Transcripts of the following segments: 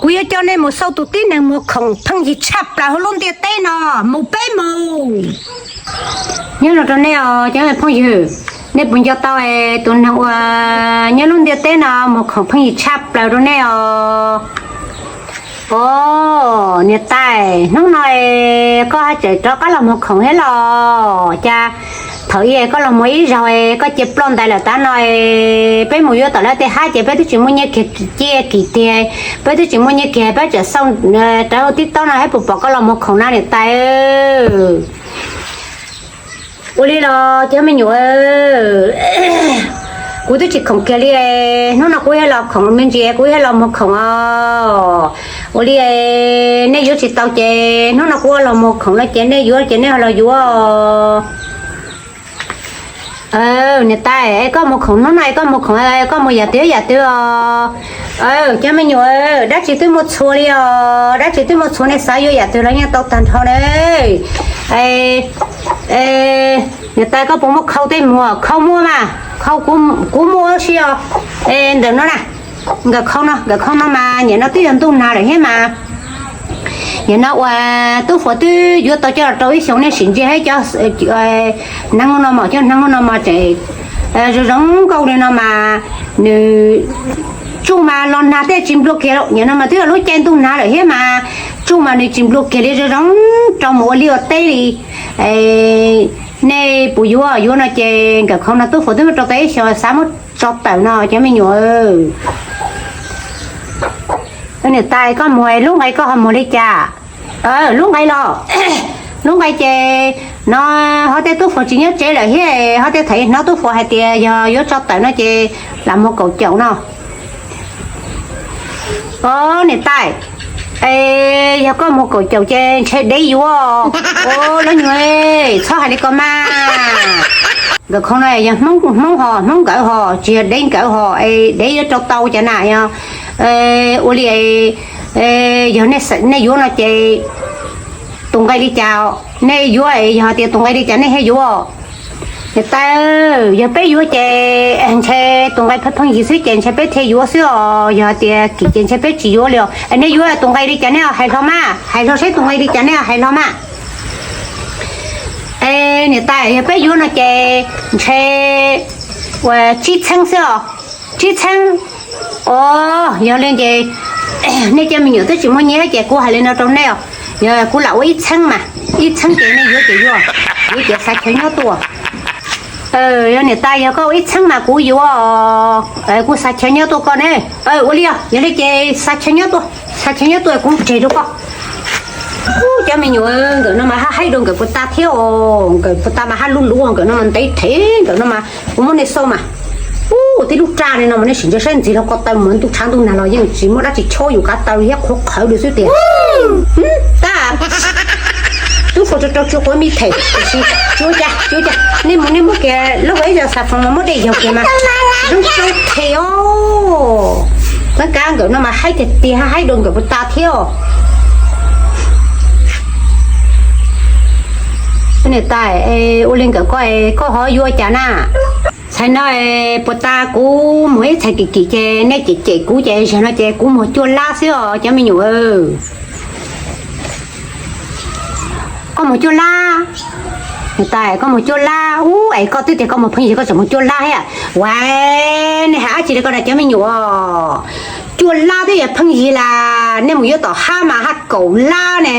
Kuv yuav coj nej mus xauj tus tib neeg muag khoom pheej yig tshaj plaws hauv lub ntiaj teb no, mus peb mus. Nyob zoo rau nej os cov phooj ywg, nej puas nco tau tus neeg uas nyob lub ntiaj teb no muag khoom pheej yig tshaj plaws rau nej os? Os, niam tais, hnub no es koj haj tseem rov qab los muag khoom thiab los cas? Thaum ub koj los muag ib zaug es koj cia ploj ntais lawm, tav no es peb mus yuav tom lawv tej hab ces peb twb tsis muaj nyiaj kiag, cia kim tiag, peb twb tsis muaj nyiaj kiag, peb tseem xauj rawv hauv TikTok no thiab, puas pom koj los muag khoom na niam tais? Ua li los cov me nyuam, kuv twb tsis khoom kiag li, hnub no kuv thiaj los khoom me ntsis, kuv thiaj los muag khoom os. Ua li nej yuav tsis tau ces hnub no kuv los muag khoom no ces nej yuav ces nej ho los yuav. Niam tais, es koj muag khoom hnub no es koj muag khoom, koj muag yam twg yam twg os? Cov me nyuam, dab tsi twb muaj txhua li os, dab tsi twb muaj txhua, nej xav yuav yam twg los yeej tau tag nrho na. Niam tais, koj puas muaj khau tej muag? Khau muaj mas, khau kuv muaj si os. Ntawm no na, nkawm khau no, nkawm khau no mas nim no twb yog ntuj nag lawm thiab mas. Nim no uas Tub Fuas twb yuav tau coj los rau ib xyoos, nej sim ntsia thiab cov hneev no mas, cov hneev no mas tseem zoo zoo nkauj li no mas nws tsuj mas los nag tej tsis nplua kiag. Nim no mas twb yog lub caij ntuj nag lawm thiab mas tsuj mas nws tsis nplua kiag li, zoo zoo rau mus ua liaj ua teb li. Nej puas yuav? Yuav no ces nkawm khau no Tub Fuas twb muab rau tau ib xyoos, xav muab tso tawm no cov me nyuam. Niam tais, koj muag lub nqe koj ho muag li cas? Lub nqe los, lub nqe ces no ho tej Tub Fuas tsis nyob tsev lawm thiab, ho tej thaum hnov Tub Fuas hais tias yog yuav tso tawm no ces lam muag kaum caum no. Os niam tais, es yog koj muag kaum caum ces ntshe dev yuav. Os lawv nyuag, txhob hais li ko mas. Nkawm khau no yog Hmoob, Hmoob ho, Hmoob nkawd ho, tsis yog dev nkawd ho, es dev yuav rau tau cas na yog. Ua li yog nej yuav no ces tus nqe li cas, nej yuav, yog tias tus nqe li cas nej thiaj yuav? Niam tais, yog peb yuav ces ntshe tus nqe pheej pheej yig xwb ces ntshe peb thiaj yuav xwb os, yog tias kim ces ntshe peb tsis yuav li os. Nej yuav tus nqe li cas nej hais hlo mas, hais hlo seb tus nqe li cas nej hais hlo mas. Es niam tais, yog peb yuav no ces ntshe ua tsib txheeb xwb os, tsib txheeb. Os yog li ces nej cov me nyuam twb tsis muaj nyiaj ces kuv hais li no rau nej os, yog kuv lam ua ib txheeb mas, ib txheeb ces nej yuav ces yuav, yuav ces xa chaw nyob tuaj. Yog niam tais, yog koj ua ib txheeb mas kuv yuav, kuv xa chaw nyob tuaj koj ne. Ua li os, yog li ces xa chaw nyob tuaj, xa chaw nyob tuaj kuv tseg rau koj. Ub, cov me nyuam, nkawm no mas haj haib dua nkawm puag ta thiab os, nkawm puag ta mas haj lub luv, nkawm no mas ntev thev, nkawm no mas kuv muab nej xauj mas. Ub, tib lub raj li no mas nej sim ntsia saib ntxig hlo ko taw mus ntuj tshav ntuj nag los yeej tsis muaj dab tsi chob yus kav taw thiab qhuav qhawv li xwb tiag. Tab, Tub Fuas rau rau tsuas quav me them, tiam sis tsis ua cas, tsis ua cas, nej mus nej muab kiag lub ib co xav foom mas muab dej yaug kiag mas zoo rau them os. Kab kab nkawm no mas haib tiag tiag, haib dua nkawm puag ta thiab os. Niam tais, ua li nkawm koj, koj ho yuav cas na? Txhais no puag ta kuv muag ib txhais kim kim ces nej cem cem kuv ces zaum no ces kuv muag cuaj lab xwb os cov me nyuam. Koj muag cuaj lab, niam tais, koj muag cuaj lab. Ub, es koj twb tias koj muag pheej yig koj tseem muag cuaj lab thiab. Ua, nej hais dab tsi li ko na cov me nyuam? Cuaj lab twb yog pheej yig las, nej mus yuav tom hab mas haj kaum lab ne.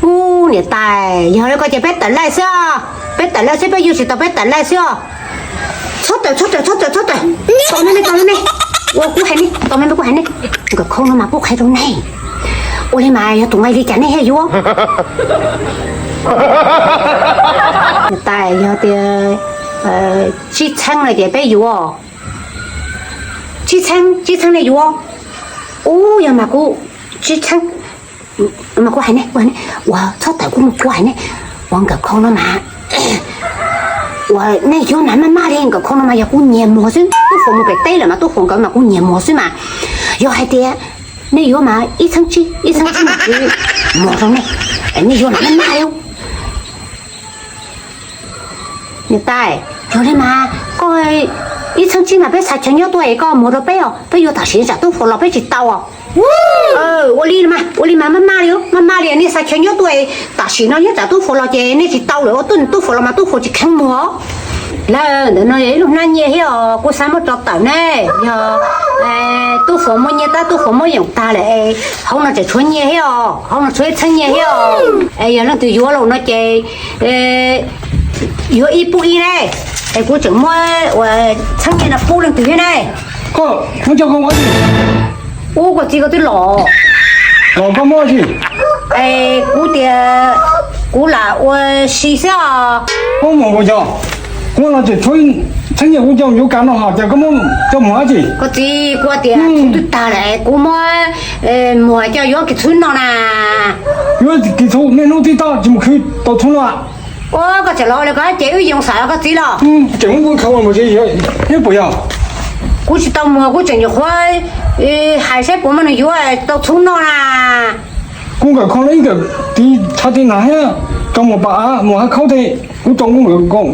Ub, niam tais, yog li ko ces peb tawm laij xwb os. Peb tawm laij xwb, peb yuav tsis tau peb tawm laij xwb os. Txhob tawm, txhob tawm, txhob tawm, txhob tawm. Tos me me, tos me me. Ua kuv hais ne, tos me me kuv hais ne. Nkawm khau no mas kuv qhia rau nej. Ua li mas yog tus nqe li cas nej thiaj yuav? Niam tais, yog tias tsib txheeb no ces peb yuav. Tsib txheeb, tsib txheeb nej yuav. Ub, yog mas kuv, tsib txheeb mas kuv hais ne, kuv hais ne, ua txhob tawm, kuv mus kuv hais ne. Ua nkawm khau no mas, ua nej yuav mas maj maj li, nkawm khau no mas yog kuv nyiag muag xwb, Tub Fuas mus pem teb lawm mas Tub Fuas nkawd mas kuv nyiag muag xwb mas. Yog hais tias nej yuav mas ib txheeb tsib, ib txheeb tsib mas kuv muag rau nej, nej yuav mas maj maj li. Niam tais, yog li mas koj Ib txheeb tsib mas peb xa chaw nyob tuaj es koj muag rau peb os, peb yuav tam sim tsam tub fuas los peb tsis tau os. Ua li, ua li mas maj maj li, maj maj li, nej xa chaw nyob tuaj, tam sim no nyob tsam tub fuas los ces nej tsis tau lawm, ua tub fuas los mas tub fuas tsis kheev muag. Lawm ntawm no yog ib lub hnab nyiaj thiab os, kuv xav muab tso tawm ne, yog tub fuas muaj nyiaj tab tub fuas muab yoom tag lawm es hauv no tseem tshuav nyiaj thiab os, hauv no tshuav ib txheeb nyiaj thiab os. Es yog leej twg yuav los no ces yuav ib pub ib ne, es kuv tseem muab ua txheeb nyiaj no pub leej twg thiab ne. Koj muab coj koj ua tsi? Ub, koj txiv koj twb los. Los koj muab tsi? Es kuv tias kuv lam ua si xwb os. Koj muab mus yog, kuv los tseem tshuav txheeb nyiaj kuv coj yuav kav no ho cas koj muab coj mus dab tsi? Koj txiv, kuv tias kuv twb tag lawm kuv muab muag coj yuav kis txhub noj na. Yuav kis txhub niaj hnub tib toj tsis mus khwv tau txhub noj. Ua koj tseem los li koj ces wb yoo xam los koj txiv los. Tseem muab khav ua mus tsis yog puas yog? Kuv tsis tau muag, kuv tseem nyuam qhuav hais saib puas muaj neeg yuav tau txhub noj na. Kuv nkawm kho ib nkawm tiv tshav tiv nag thiab, rau mus pas av mus hav khaub tej, kuv rau kuv nkawm,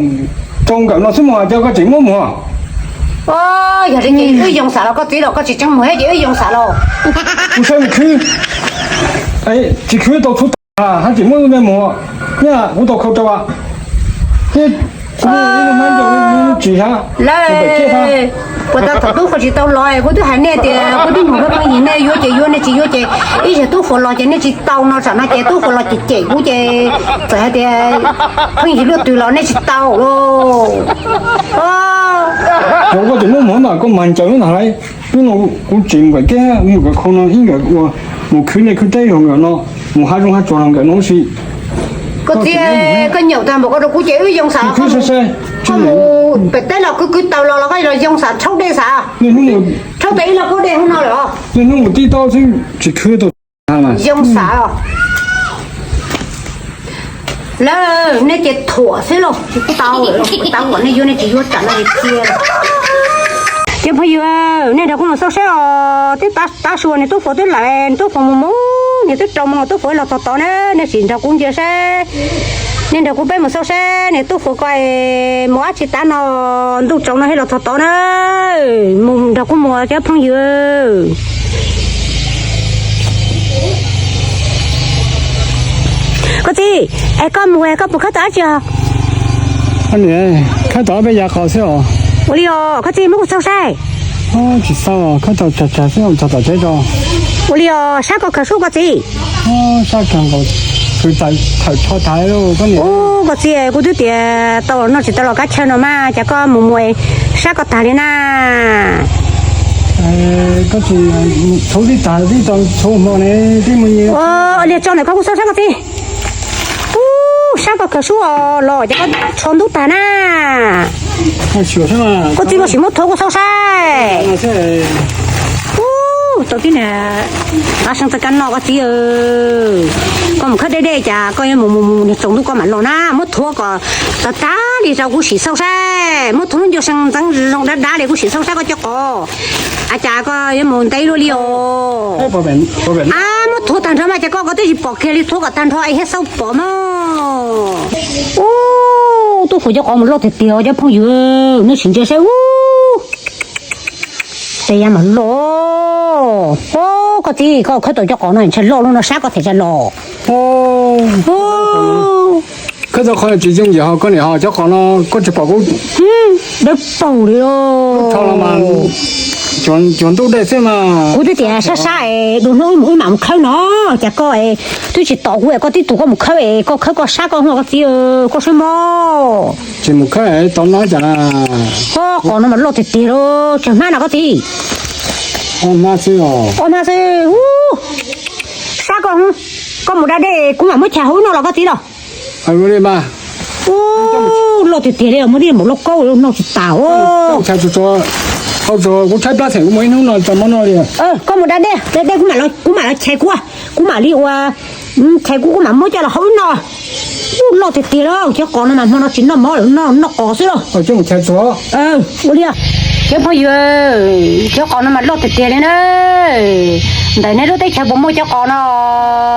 rau nkawm no xwb mas cas koj tseem muab muag. Yog li ces wb yoo xam los koj txiv los, koj tsis tseem muag thiab ces wb yoo xam los. Kuv saib mus khwb, tsis khwb tau txhub tag hab tseem muab wb me muag, kuv tau khau rau a. Thiab kuv muaj ib lub hnab nyoog lub tsis hab, puas tau thaum tub fuas tsis tau los kuv twb hais nej tias kuv twb muag pheej yig, nej yuav ces yuav, nej tsis yuav ces ib zaug tub fuas los ces nej tsis tau no, tsam no ces tub fuas los cem cem kuv ces txawm hais tias pheej yig luaj twg los nej tsis tau lauj. Yog koj tseem muab muag mas koj mag ncaws lub ntag lauj. Hnub no kuv tseem mus kawm kiag, mus kawm khau no ib nkawm ua, mus khwv liaj khwv teb los nkawm no, mus hav zoov hav tsuag los nkawm no huv si. Koj txiv, koj nyaum tag npaum ko rau kuv ces wb yoo xam los koj mus pem teb los kwv kwv taws los los koj los yoo xam rhaub dej xam. Rhaub tau ib lub kaub dej hauv no lawm os. Niaj hnub mus tib taub xwb tsis khwv tau. Yoo xam os. Lawm nej ces thuam xwb lauj, tsis tau lawm, tau kom nej yuav nej tsis yuav tsam no ces cia. Cov phooj ywg, nej nrog kuv mus xauj saib os, twb tav su niag tub fuas twb lawm, tub fuas mus mus, niag twb rau mus tub fuas los txog tod na, nej sim nrog kuv ntsia saib. Nej nrog kuv peb mus xauj saib niag tub fuas ko mus dab tsi tav no, ntuj tsaus no thiaj los txog tod na. Mus nrog kuv mus cov phooj ywg. Koj txiv, es koj mus koj puas khawb tau dab tsi os? Khawb tau peb yav qos xwb os. Ua li os, koj txiv muab kuv xauj saib. Tsis xauj, khawb tau tsawg tsawg xwb, txog tom tsev tso. Ua li os, sab koj khaws sub koj txiv. Sab kawg nkaus, khwv tawm thawm tsho tag lauj koj niam. Ub, koj txiv, kuv twb tias tau los noj tsis tau los kav chaw no mas cas koj mus mus sab koj tag li na. Koj tsis txhuv tib tag tib tau txhuv hmo ne, tib mus nyi. Ua li tso ntawm koj kuv xauj sab koj txiv. Ub, sab koj khaws sub os los ces koj tsho ntub tag na. Koj txiv koj sim muab thuav kuv xauj saib. Ub, tau tib niag qab seev tag kab no koj txiv. Koj mus khawb deb deb cas koj yuav mus mus mus niag tsaus ntuj koj mam los na, muab thuav kom tag tag li rau kuv sim xauj saib, muab thuav lub ncua seev ntxeev zoo dav dav li kuv sim xauj saib koj cov qos. A cas koj yuav mus ntev luaj li os. A, muab thuav tag nrho mas cas koj, koj twb tsis pom kiag li, thuav kom tag nrho es thiaj xauj pom mog. Ub, tub fuas cov qos mus loj tiag tiag cov phooj ywg, nej sim ntsia saib ub. Tes ya mas loj. Ub, koj txiv, koj khawb tau cov qos no ntshai loj lub no sab koj them tsa los. Khawb tau qhov tsis zoo yam ho koj niam ho cov qos no koj tsis pom kuv dawb paug li. Tho no mas cuag ntuj dej xwb mas. Kuv twb tias sab sab es dua hnub wb mam mus khawb no, cas koj twb tsis tos kuv es koj tib tug koj mus khawb es koj khawb koj sab koj hlo koj txiv, koj saib mog. Tsis mus khawb tau no cas. Ho qos no mas loj tiag tiag lauj, tsawg hmab no koj txiv? Ob hmab xwb os. Ob hmab xwb. Sab koj, koj mus da dej kuv mam muab chais hauv wb noj los koj txiv los. Ua li mas. Ub, loj tiag tiag li, muaj tib mus lauj kaub noj tsis tas. Kuv tshaib plab them kuv mus ib hnub no tsis muab noj li. Koj mus da dej, da dej kuv mam los chais kuv, kuv mam li ua, chais kuv kuv mam muab coj los hauv wb noj. Ub, loj tiag tiag lauj, cov qos no mas hmo no tsis noj mov lawm, noj qos xwb lauj. Ua li, cov phooj ywg, cov qos no mas loj tiag tiag li na. Ntawm nej lub teb chaws puas muaj cov qos no?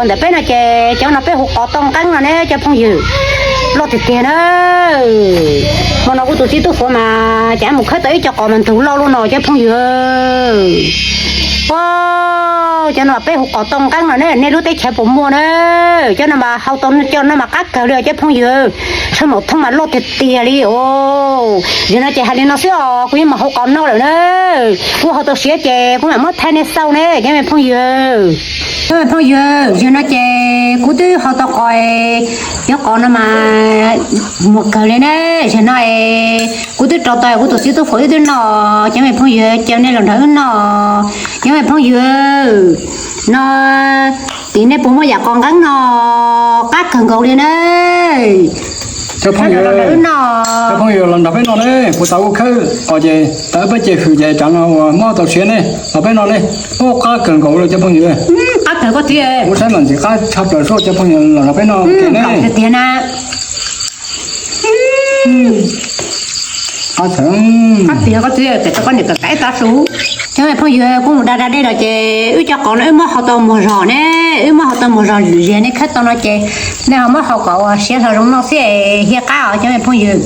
Ntawm peb no ces cov no peb hu qos toj nqeeb no ne cov phooj ywg. Loj tiag tiag na. Hmo no kuv tus txiv tub fuav mas cas mus khawb tau ib co qos mas ntug loj loj no cov phooj ywg. Ua, cov no peb hu qos tau nqeeb no ne, nej lub teb chaws puas muaj na? Cov no mas hau tau cov no mas qab kawg li cov phooj ywg. Tshav maum thooj mas loj tiag tiag li os. Zaum no ces hais li no xwb os, kuv yeej mus hau qos noj lawm na. Kuv hau tau siav ces kuv mam muab thaij nej xauj ne cov me phooj ywg. Cov me phooj ywg, zaum no ces kuv twb hau tau qos, cov qos no mas muag kawg li ne. Zaum no es kuv twb rau tau kuv tus txiv tub fuav wb twb noj, cov me phooj ywg, caw nej los nrog wb noj. Cov me phooj ywg, no tim nej puas muaj yam qos nqeeb no qab kawg nkaus li na? Cov phooj ywg, cov phooj ywg los nrog peb noj ne, kuv tau ua khawb qos ces tau peb ce hws ces tsam no uas muab tau siav ne, los peb noj ne. Ua qab kawg nkaus li cov phooj ywg. Qab kawg koj txiv, kuv saib mas ntxim qab tshaj plaws xwb, cov phooj ywg los nrog peb noj tiag na. Qab txawm, qab tiag koj txiv, ces rau koj niam kawm kav ib tag su. Cov me phooj ywg, kuv mus da da dej los ces wb cov qos no wb muab hau tau muag zog ne, wb muab hau tau muag zog lwm zaus nej khawb tau no ces nej ho muab hau kom ua siav hlo zoo noj xwb es thiaj qab os cov me phooj ywg.